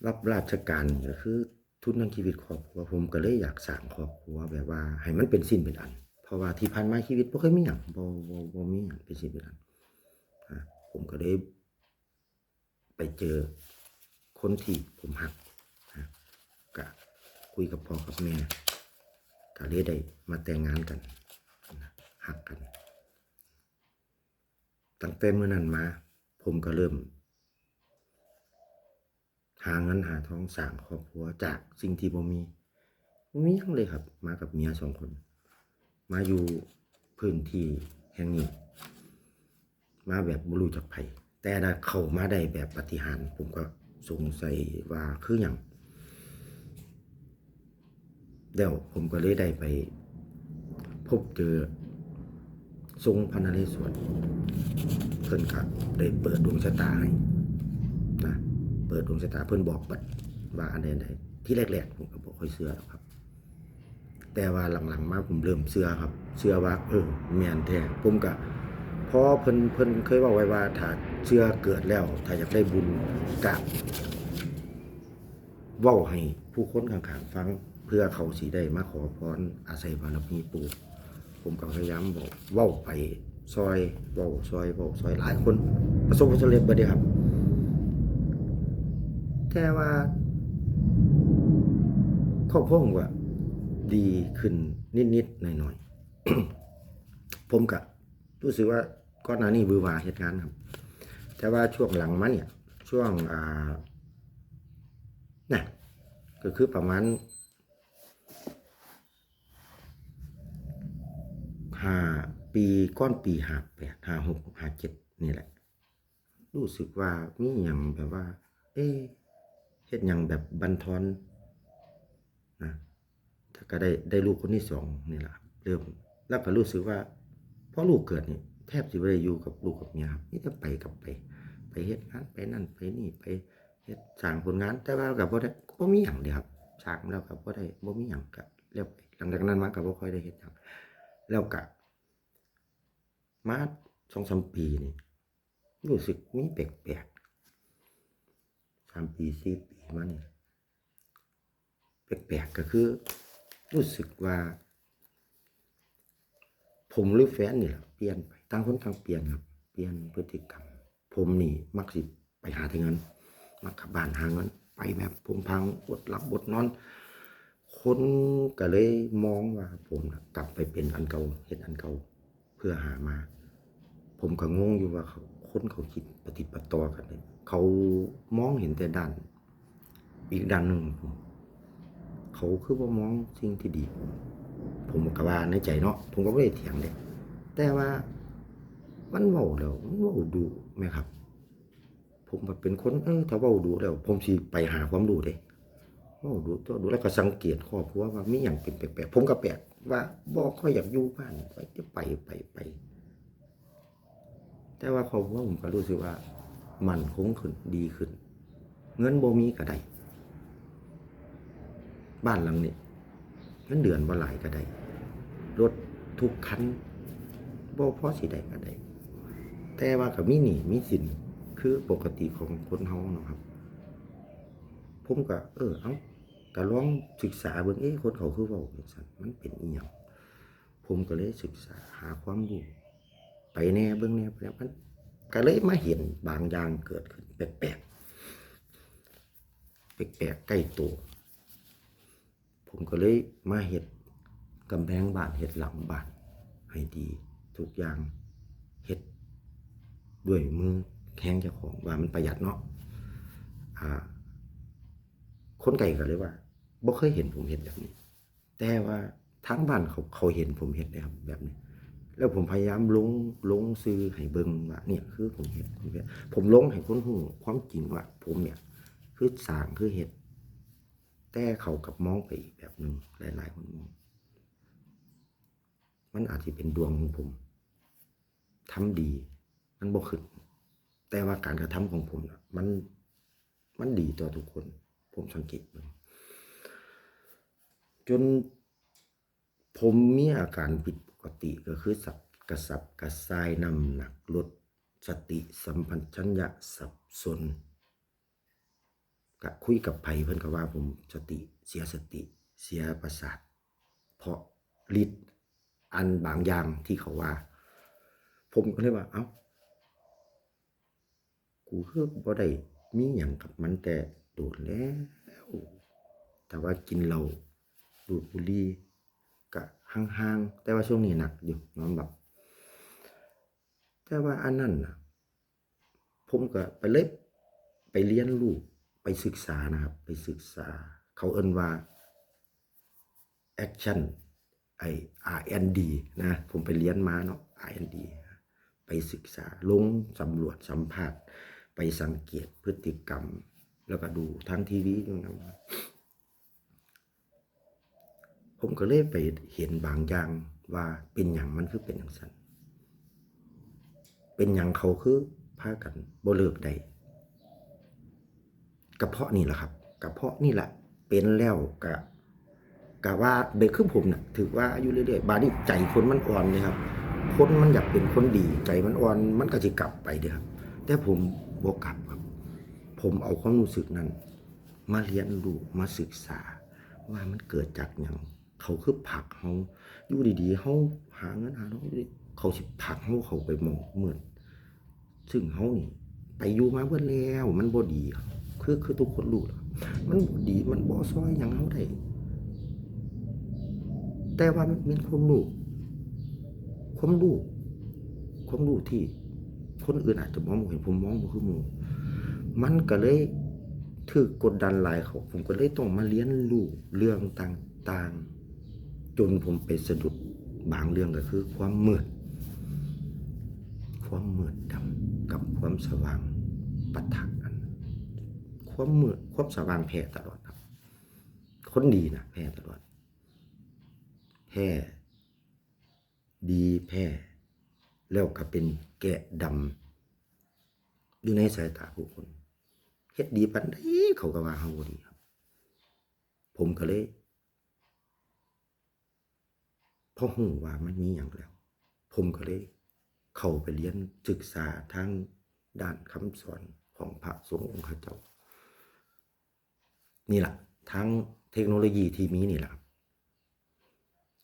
ຮັບລາຊະການນີ້ກໍຄືທຸນທາງຊີວິດຄອບຄົວ, ຜົມກໍເລີຍຢາກສ້າງຄອບຄົວແບບວ່າໃຫ້ມັນເປັນຊິ້ນເປັນອັນ, ເພາະວ່າທີ່ຜ່ານມາຊີວິດບໍ່ເຄີຍມີຫຍັງ, ບໍ່ ບໍ່ ບໍ່ມີຫຍັງເປັນຊິ້ນເປັນອັນ. ອາ ຜົມກໍເລີຍໄປເຈີຄົນທີ່ຜົມຮັກ, ອາ ກະຄຸຍກັບພໍ່ກັບແມ່, ກະເລີຍໄດ້ມາແຕ່ງງານກັນ, ຮັກກັນ. ຕັ້ງແຕ່ມື້ນັ້ນມາ ຜົມກໍເລີ່ມຫາເງິນຫາທອງ ສ້າງຄອບຄົວຈາກສິ່ງທີ່ບໍ່ມີ, ບໍ່ມີຫຍັງເລີຍຄັບ. ມາກັບເມຍສອງຄົນ, ມາຢູ່ພື້ນທີ່ແຫ່ງນີ້ ມາແບບບໍ່ຮູ້ຈັກໃຜ, ແຕ່ໄດ້ເຂົ້າມາໄດ້ແບບປາຕິຫານ. ຜົມກໍສົງໄສວ່າຄືຫຍັງ? ແລ້ວຜົມກໍເລີຍໄດ້ໄປພົບເຈີຊົງພະນະເລສວນ, ເພິ່ນກໍໄດ້ເປີດດວງຊະຕາໃຫ້ນະ, ເປີດດວງຊະຕາ, ເພິ່ນບອກເບິດວ່າອັນໃດໆ. ທີແລກໆ ຜົມກໍບໍ່ຄ່ອຍເຊື່ອດອກຄັບ, ແຕ່ວ່າຫຼັງໆມາ ຜົມເລີ່ມເຊື່ອຄັບ, ເຊື່ອວ່າ ເອີ ແມ່ນແທ້. ຜົມກໍ ພໍເພິ່ນ ເພິ່ນເຄີຍເວົ້າໄວ້ວ່າ ຖ້າເທື່ອເກີດແລ້ວ ຖ້າຢາກໄດ້ບຸນ ກະ ເວົ້າໃຫ້ຜູ້ຄົນຂ້າງໆຟັງ ເພື່ອເຂົາຊິໄດ້ມາຂໍພອນອາໄສບາລະມີປູ່. ຜົມກໍພະຍາຍາມເວົ້າ ເວົ້າໄປຊ່ອຍ ເວົ້າຊ່ອຍ ເວົ້າຊ່ອຍຫຼາຍຄົນ ປະສົບຜົນສຳເລັດເບິດເດ້ຄັບ. ແຕ່ວ່າຄອບຄົວກໍດີຂຶ້ນນິດໆໜ້ອຍໆ. ຜົມກະ ຮູ້ສຶກວ່າກ່ອນໜ້ານີ້ວືອຫວາເຮັດງານຄັບ, ແຕ່ວ່າຊ່ວງຫຼັງມານີ້ ຊ່ວງ ອ່າ ນະ ກໍຄືປະມານຫ້າປີ ກ່ອນປີຫ້າແປດ ຫ້າຫົກ ຫ້າເຈັດນີ້ແຫຼະ, ຮູ້ສຶກວ່າມີຫຍັງແບບວ່າ ເອ ເຮັດຫຍັງແບບບັນທອນນະ. ແຕ່ກໍໄດ້ ໄດ້ລູກຄົນທີສອງນີ້ລະ ເລີ່ມ ແລ້ວກໍຮູ້ສຶກວ່າ ພໍລູກເກີດນີ້ ແທບຊິບໍ່ໄດ້ຢູ່ກັບລູກກັບເມຍຄັບ, ມີແຕ່ໄປກັບໄປ ໄປເຮັດງານ ໄປນັ້ນໄປນີ້ ໄປເຮັດ ສ້າງຜົນງານ, ແຕ່ວ່າກໍບໍ່ໄດ້ ບໍ່ມີຫຍັງເດ້ຄັບ, ສ້າງແລ້ວກໍບໍ່ໄດ້ ບໍ່ມີຫຍັງ ກໍແລ້ວໄປ. ຫຼັງຈາກນັ້ນມາກໍບໍ່ຄ່ອຍໄດ້ເຮັດຫຍັງ, ແລ້ວກໍມາສອງສາມປີນີ້ ຮູ້ສຶກມີແປກໆ ສາມປີ ສີ່ປີມານີ້ ແປກໆ ກໍຄືຮູ້ສຶກວ່າ ຜົມ ຫຼື ແຟນນີ້ລະ ປ່ຽນໄປ, ຕ່າງຄົນຕ່າງປ່ຽນຄັບ, ປ່ຽນພຶດຕິກຳ. ຜົມນີ້ມັກຊິໄປຫາແຕ່ເງິນ, ມັກກັບບ້ານຫາເງິນ, ໄປແບບໂຜງຜາງ ອົດຫຼັບອົດນອນ. ຄົນກໍເລີຍມອງວ່າຜົມນະກັບໄປເປັນອັນເກົ່າ ເຮັດອັນເກົ່າ ເພື່ອຫາມາ. ຜົມກໍງົງຢູ່ວ່າເຂົາ ຄົນເຂົາຄິດປະຕິດປະຕໍ່ກັນເດ້, ເຂົາມອງເຫັນແຕ່ດ້ານອີກດ້ານໜຶ່ງ, ເຂົາຄືບໍ່ມອງສິ່ງທີ່ດີ. ຜົມກໍວ່າໃນໃຈເນາະ, ຜົມກໍບໍ່ໄດ້ຖຽງເດ້, ແຕ່ວ່າມັນເວົ້າແລ້ວ ມັນເວົ້າດຸແມ່ນຄັບ. ຜົມກໍເປັນຄົນ ເອີ ຖ້າເວົ້າດຸແລ້ວ ຜົມຊິໄປຫາຄວາມຮູ້ເດ້, ເວົ້າດຸຕົວະດຸ ແລ້ວກໍສັງເກດຄອບຄົວວ່າມີຫຍັງເປັນແປກໆ. ຜົມກໍແປກວ່າບໍ່ຄ່ອຍຢາກຢູ່ບ້ານ, ໄປ ໄປ ໄປ ແຕ່ວ່າຄອບຄົວຜົມກໍຮູ້ສຶກວ່າໝັ້ນຄົງຂຶ້ນ ດີຂຶ້ນ, ເງິນບໍ່ມີກໍໄດ້ ບ້ານຫຼັງນີ້ ເງິນເດືອນບໍ່ຫຼາຍກໍໄດ້, ລົດທຸກຄັນບໍ່ພໍຊິໄດ້ກໍໄດ້, ແຕ່ວ່າກໍມີໜີ້ມີສິນຄືປົກກະຕິຂອງຄົນເຮົາເນາະຄັບ. ຜົມກໍ ເອີ ເອົ້າ ກໍລອງສຶກສາເບິ່ງ, ເອ ຄົນເຂົາຄືເວົ້າຈັ່ງຊັ້ນ ມັນເປັນອີ່ຫຍັງ? ຜົມກໍເລີຍສຶກສາຫາຄວາມຮູ້ ໄປແດ່ເບິ່ງແດ່ ໄປແດ່ ມັນກໍເລີຍມາເຫັນບາງຢ່າງເກີດຂຶ້ນແປກໆ ແປກໆໃກ້ໂຕ. ຜົມກໍເລີຍມາເຮັດກຳແພງບ້ານ ເຮັດຫຼັງບ້ານໃຫ້ດີທຸກຢ່າງ, ເຮັດດ້ວຍມືແຮງເຈົ້າຂອງ ວ່າມັນປະຢັດເນາະ. ອາ ຄົນໃກ້ກໍເລີຍວ່າ ບໍ່ເຄີຍເຫັນຜົມເຮັດແບບນີ້. ແຕ່ວ່າທາງບ້ານເຂົາ ເຂົາເຫັນຜົມເຮັດເດ້ຄັບແບບນີ້, ແລ້ວຜົມພະຍາຍາມລົງ ລົງສື່ໃຫ້ເບິ່ງວ່າ ເນີ້ຍ ຄືຜົມເຮັດ ຜົມເຮັດ ຜົມລົງໃຫ້ຄົນຮູ້ຄວາມຈິງວ່າ ຜົມເນີ້ຍ ຄືສ້າງ ຄືເຮັດ, ແຕ່ເຂົາກັບມອງໄປອີກແບບໜຶ່ງ, ຫຼາຍໆຄົນມອງ ມັນອາດຊິເປັນດວງຂອງຜົມ, ທຳດີມັນບໍ່ຂຶ້ນ, ແຕ່ວ່າການກະທຳຂອງຜົມນະ ມັນ ມັນດີຕໍ່ທຸກຄົນ. ຜົມສັງເກດເບິ່ງ ຈົນຜົມມີອາການຜິດປົກກະຕິ, ກໍຄືສັບ ກະສັບກະສ່າຍ, ນ້ຳໜັກລົດ, ສະຕິສຳປະຊັນຍະສັບສົນ, ກ ກະຄຸຍກັບໃຜ ເພິ່ນກໍວ່າຜົມສະຕິເສຍ ສະຕິເສຍປະສາດ ເພາະລິດອັນບາງຢ່າງທີ່ເຂົາວ່າ. ຜົມກໍເລີຍວ່າ ເອົ້າ ກູຄືບໍ່ໄດ້ມີຫຍັງກັບມັນແຕ່ໂດນແລ້ວ, ແຕ່ວ່າກິນເຫຼົ້າ ດູດບຸຫຼີ່ກະຫ່າງໆ ແຕ່ວ່າຊ່ວງນີ້ໜັກຢູ່ ຍອມຮັບ. ແຕ່ວ່າອັນນັ້ນນະ ຜົມກໍໄປເລີຍ ໄປຮຽນຮູ້ ໄປສຶກສານະຄັບ ໄປສຶກສາ ເຂົາເອີ້ນວ່າ action ໄອ້ R and D ນະ ຜົມໄປຮຽນມາເນາະ R and D ໄປສຶກສາ ລົງສຳຫຼວດສຳພາດ ໄປສັງເກດພຶດຕິກຳ ແລ້ວກໍດູທາງທີວີຢູ່ນຳ. ຜົມກໍເລີຍໄປເຫັນບາງຢ່າງວ່າເປັນຫຍັງມັນຄືເປັນຈັ່ງຊັ້ນ, ເປັນຫຍັງເຂົາຄືພາກັນບໍ່ເລີກໄດ້. ກະເພາະນີ້ລະຄັບ ກະເພາະນີ້ລະ ເປັນແລ້ວກະ ກະວ່າແບບຄືຜົມນະ ຖືກວ່າຢູ່ເລື້ອຍໆ ບາດນີ້ໃຈຄົນມັນອ່ອນເດ້ຄັບ. ຄົນມັນຢາກເປັນຄົນດີ ໃຈມັນອ່ອນ ມັນກໍຊິກັບໄປເດ້ຄັບ. ແຕ່ຜົມບໍ່ກັບຄັບ, ຜົມເອົາຄວາມຮູ້ສຶກນັ້ນມາຮຽນຮູ້ ມາສຶກສາວ່າມັນເກີດຈາກຫຍັງ. ເຂົາຄືຜລັກເຮົາ ຢູ່ດີໆ ເຮົາຫາເງິນຫາທອງ ເຂົາຊິຜລັກເຮົາເຂົ້າໄປໝ້ອງມືດ ຊຶ່ງເຮົານີ້ໄປຢູ່ມາເບິດແລ້ວ ມັນບໍ່ດີ. ຄື ຄືທຸກຄົນຮູ້ແລ້ວ ມັນບໍ່ດີ ມັນບໍ່ຊ່ອຍຫຍັງເຮົາໄດ້. ແຕ່ວ່າມັນແມ່ນຄວາມຮູ້ ຄວາມຮູ້ ຄວາມຮູ້ທີ່ຄົນອື່ນອາດຈະມອງບໍ່ເຫັນ ຜົມມອງບໍ່ຄືໝູ່. ມັນກໍເລີຍຖືກກົດດັນຫຼາຍເຂົ້າ ຜົມກໍເລີຍຕ້ອງມາຮຽນຮູ້ເລື່ອງຕ່າງ ຕ່າງໆ ຈົນຜົມໄປສະດຸດບາງເລື່ອງ ກໍຄືຄວາມມືດ ຄວາມມືດດຳກັບຄວາມສະຫວ່າງປະທະກັນ. ຄວາມມືດ ຄວາມສະຫວ່າງແພ້ຕະຫຼອດຄັບ. ຄົນດີນະແພ້ຕະຫຼອດ ແພ້ ດີແພ້ ແລ້ວກໍເປັນແກະດຳຢູ່ໃນສາຍຕາຜູ້ຄົນ. ເຮັດດີປານໃດເຂົາກໍວ່າເຮົາບໍ່ດີ. ຜົມກໍເລີຍ ພໍຮູ້ວ່າມັນມີຫຍັງແລ້ວ ຜົມກໍເລີຍເຂົ້າໄປຮຽນສຶກສາທາງດ້ານຄຳສອນຂອງພະສົງອົງຄະເຈົ້ານີ້ລະ ທາງເທັກໂນໂລຢີທີ່ມີນີ້ລະຄັບ.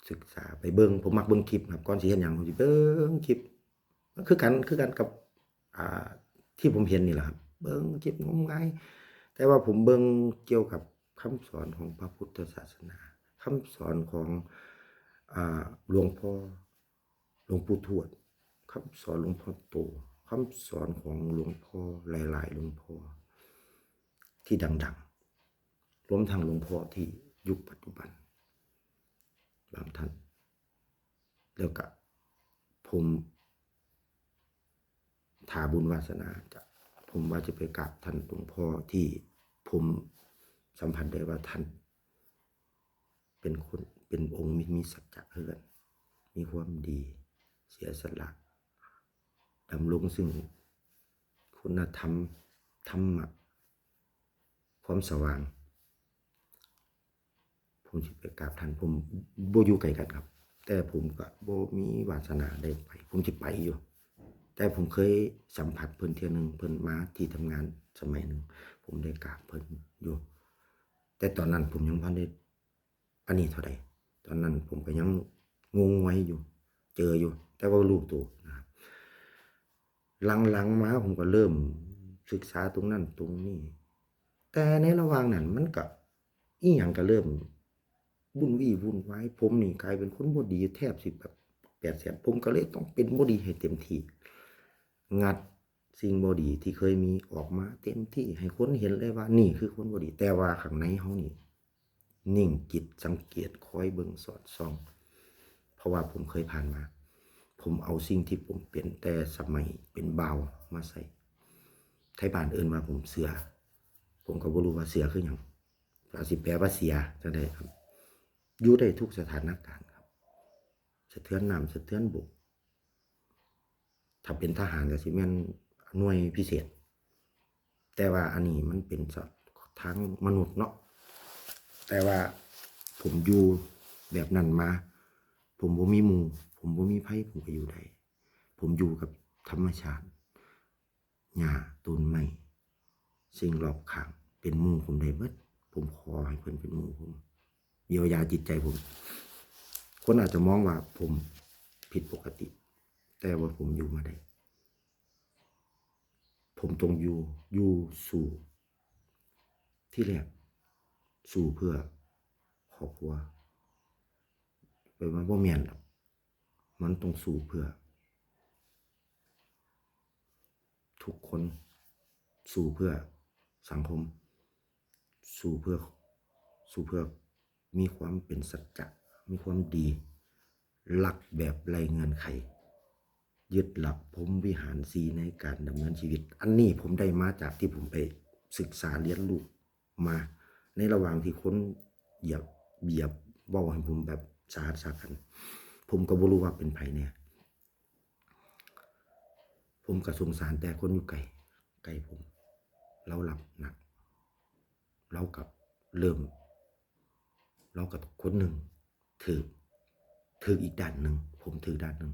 ສຶກສາໄປເບິ່ງ ຜົມມັກເບິ່ງຄລິບຄັບ ກ່ອນຊິເຮັດຫຍັງ ຜົມຊິເບິ່ງຄລິບ ຄືກັນ ຄືກັນກັບ ອ່າ ທີ່ຜົມເຫັນນີ້ລະຄັບ ເບິ່ງຄລິບງົມງາຍ. ແຕ່ວ່າຜົມເບິ່ງກ່ຽວກັບຄຳສອນຂອງພະພຸດທະສາສະໜາ ຄຳສອນຂອງ ອ່າ ຫຼວງພໍ່ ຫຼວງປູ່ທວດ ຄຳສອນຫຼວງພໍ່ໂຕ ຄຳສອນຂອງຫຼວງພໍ່ຫຼາຍໆ ຫຼວງພໍ່ທີ່ດັງໆ ລວມທັງຫຼວງພໍ່ທີ່ຢູ່ປັດຈຸບັນບາງທ່ານ. ແລ້ວກະຜົມ ຖ້າບຸນວາສະໜາ ກະ ຜົມວ່າຈະໄປກາບທ່ານຫຼວງພໍ່ທີ່ຜົມສຳຜັດໄດ້ວ່າທ່ານ ເປັນຄົນ ເປັນອົງມີ ມີສັດຈະຄືກັນ ມີຄວາມດີ ເສຍສະຫຼະ ດຳລົງຊຶ່ງຄຸນນະທຳ ທຳມະ ຄວາມສະຫວ່າງ. ຜົມຊິໄປກາບທ່ານ ຜົມບໍ່ຢູ່ໃກ້ກັນຄັບ ແຕ່ຜົມກະບໍ່ມີວາສະໜາໄດ້ໄປ ຜົມຊິໄປຢູ່ ແຕ່ຜົມເຄີຍສຳຜັດເພິ່ນເທື່ອໜຶ່ງ ເພິ່ນມາທີ່ທຳງານສະໄໝໜຶ່ງ ຜົມໄດ້ກາບເພິ່ນຢູ່ ແຕ່ຕອນນັ້ນຜົມຍັງບໍ່ທັນໄດ້ ອັນນີ້ເທົ່າໃດ ຕອນນັ້ນຜົມກໍຍັງງົງງວຍຢູ່ ເຈີຢູ່ ແຕ່ວ່າຮູ້ໂຕນະຄັບ. ຫຼັງໆມາຜົມກໍເລີ່ມສຶກສາຕົງນັ້ນຕົງນີ້ ແຕ່ໃນລະຫວ່າງນັ້ນມັນກໍ ອີ່ຫຍັງກໍເລີ່ມວຸ່ນວີ່ວຸ່ນວາຍ ຜົມນີ້ກາຍເປັນຄົນບໍ່ດີ ແທບຊິແບບແປດແສນ ຜົມກໍເລີຍຕ້ອງເປັນບໍ່ດີໃຫ້ເຕັມທີ່ ງັດສິ່ງບໍ່ດີທີ່ເຄີຍມີອອກມາເຕັມທີ່ ໃຫ້ຄົນເຫັນເລີຍວ່ານີ້ຄືຄົນບໍ່ດີ ແຕ່ວ່າຂ້າງໃນເຮົານີ້ ນິ່ງຈິດສັງເກດ ຄອຍເບິ່ງສອດສ່ອງ ເພາະວ່າຜົມເຄີຍຜ່ານມາ ຜົມເອົາສິ່ງທີ່ຜົມເປັນແຕ່ສະໄໝເປັນບ່າວມາໃສ່. ໄທບ້ານເອີ້ນວ່າຜົມເສືອ ຜົມກໍບໍ່ຮູ້ວ່າເສືອຄືຫຍັງ ວ່າຊິແປວ່າເສຍຈັ່ງໃດຄັບ ຢູ່ໄດ້ທຸກສະຖານະການຄັບ ສະເທືອນນ້ຳ ສະເທືອນບົກ. ຖ້າເປັນທະຫານກໍຊິແມ່ນໜ່ວຍພິເສດ ແຕ່ວ່າອັນນີ້ມັນເປັນສັດທາງມະນຸດເນາະ ແຕ່ວ່າຜົມຢູ່ແບບນັ້ນມາ ຜົມບໍ່ມີໝູ່ ຜົມບໍ່ມີໃຜ ຜົມກໍຢູ່ໄດ້ ຜົມຢູ່ກັບທຳມະຊາດ ຫຍ້າ ຕົ້ນໄມ້ ສິ່ງລອບຂ້າງ ເປັນໝູ່ຜົມໄດ້ເບິດ. ຜົມຂໍໃຫ້ເພິ່ນເປັນໝູ່ຜົມ, ຢຽວຢາຈິດໃຈຜົມ. ຄົນອາດຈະມອງວ່າຜົມຜິດປົກກະຕິ, ແຕ່ວ່າຜົມຢູ່ມາໄດ້. ຜົມຕ້ອງຢູ່, ຢູ່ສູ້. ທີແລກສູ້ເພື່ອຄອບຄົວ, ແປວ່າບໍ່ແມ່ນດອກ, ມັນຕ້ອງສູ້ເພື່ອ ທຸກຄົນ, ສູ້ເພື່ອສັງຄົມ, ສູ້ເພື່ອ, ສູ້ເພື່ອມີຄວາມເປັນສັດຈະ, ມີຄວາມດີ, ລັກແບບໄຮ້ເງື່ອນໄຂ, ຍຶດຫຼັກພົມວິຫານສີ່ໃນການດຳເນີນຊີວິດ. ອັນນີ້ຜົມໄດ້ມາຈາກທີ່ຜົມໄປສຶກສາຮຽນຮູ້ມາ ໃນລະຫວ່າງທີ່ຄົນຢາກບຽບເວົ້າໃຫ້ຜົມແບບສາຫັດສາກັນ, ຜົມກໍບໍ່ຮູ້ວ່າເປັນໃຜແດ່. ຜົມກໍສົງສານແຕ່ຄົນຢູ່ໄກ, ໃກ້ຜົມ, ລາວຮັບໜັກ, ລາວກໍເລີ່ມ, ລາວກໍຄົນໜຶ່ງຖືກ, ຖືກອີກດ້ານໜຶ່ງ, ຜົມຖືກດ້ານໜຶ່ງ,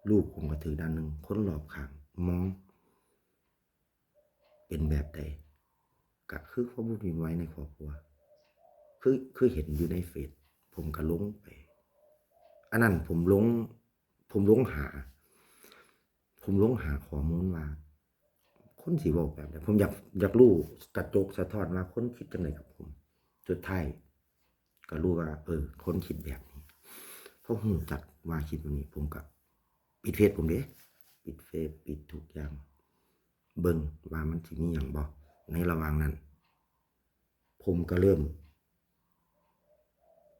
ລູກຜົມກໍຖືກດ້ານໜຶ່ງ, ຄົນລອບຂ້າງມອງ ເປັນແບບໃດ? ກະຄືຄວາມວຸ້ນວາຍໃນຄອບຄົວ ຄື ຄືເຫັນຢູ່ໃນເຟສ, ຜົມກະລົງໄປ. ອັນນັ້ນຜົມລົງ, ຜົມລົງຫາ, ຜົມລົງຫາຂໍ້ມູນວ່າຄົນຊິເວົ້າແບບໃດ. ຜົມຢາກ, ຢາກຮູ້ກະຈົກສະທ້ອນວ່າຄົນຄິດຈັ່ງໃດກັບຜົມ. ສຸດທ້າຍ ກໍຮູ້ວ່າ ເອີ ຄົນຄິດແບບນີ້. ພໍຮູ້ຈັກວ່າຄິດແບບນີ້ ຜົມກໍປິດເຟສຜົມເດ້, ປິດເຟສ, ປິດທຸກຢ່າງ, ເບິ່ງວ່າມັນຊິມີຫຍັງບໍ່. ໃນລະຫວ່າງນັ້ນ ຜົມກໍເລີ່ມ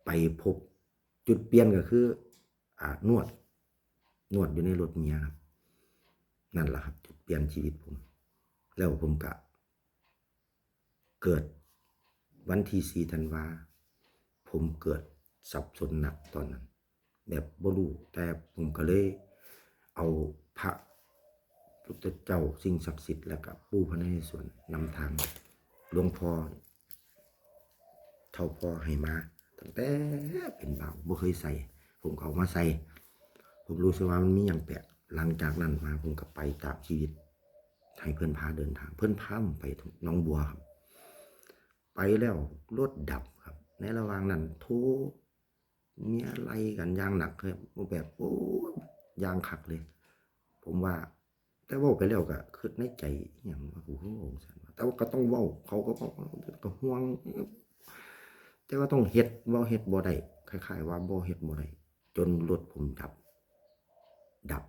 ໄປພົບ, ຈຸດປ່ຽນກໍຄື ອາ ນວດ, ນວດຢູ່ໃນລົດເມຍຄັບ. ນັ້ນລະຄັບ ຈຸດປ່ຽນຊີວິດຜົມ. ແລ້ວຜົມກະ ເກີດວັນທີສີ່ທັນວາ, ຜົມເກີດສັບສົນໜັກຕອນນັ້ນ ແບບບໍ່ຮູ້, ແຕ່ຜົມກໍເລີຍເອົາພະພຸດທະເຈົ້າ, ສິ່ງສັກສິດ ແລ້ວກະປູ່ພະນເຣສວນນຳທາງ, ຫຼວງພໍ່ ເຖົ້າພໍ່ໃຫ້ມາຕັ້ງແຕ່ເປັນບ່າວ, ບໍ່ເຄີຍໃສ່, ຜົມກໍເອົາມາໃສ່. ຜົມຮູ້ສຶກວ່າມັນມີຫຍັງແປກ. ຫຼັງຈາກນັ້ນມາ ຜົມກໍໄປຕາມຊີວິດ ໃຫ້ເພິ່ນພາເດີນທາງ, ເພິ່ນພາຜົມໄປໜອງບົວຄັບ. ໄປແລ້ວລົດດັບຄັບ, ໃນລະຫວ່າງນັ້ນໂທ ເມຍໄລ່ກັນຢ່າງໜັກເລີຍ, ແບບ ໂອ້ ຢ່າງຄັກເລີຍ. ຜົມວ່າ ແຕ່ເວົ້າໄປແລ້ວກໍຄິດໃນໃຈ ອີຫຍັງວະ ກູຄືເວົ້າຈັ່ງຊັ້ນວະ, ແຕ່ວ່າກໍຕ້ອງເວົ້າ, ເຂົາກໍເວົ້າ, ກໍຫ່ວງ, ແຕ່ວ່າຕ້ອງເຮັດ, ເວົ້າເຮັດບໍ່ໄດ້, ຄ້າຍໆວ່າບໍ່ເຮັດບໍ່ໄດ້, ຈົນລົດຜົມດັບ, ດັບ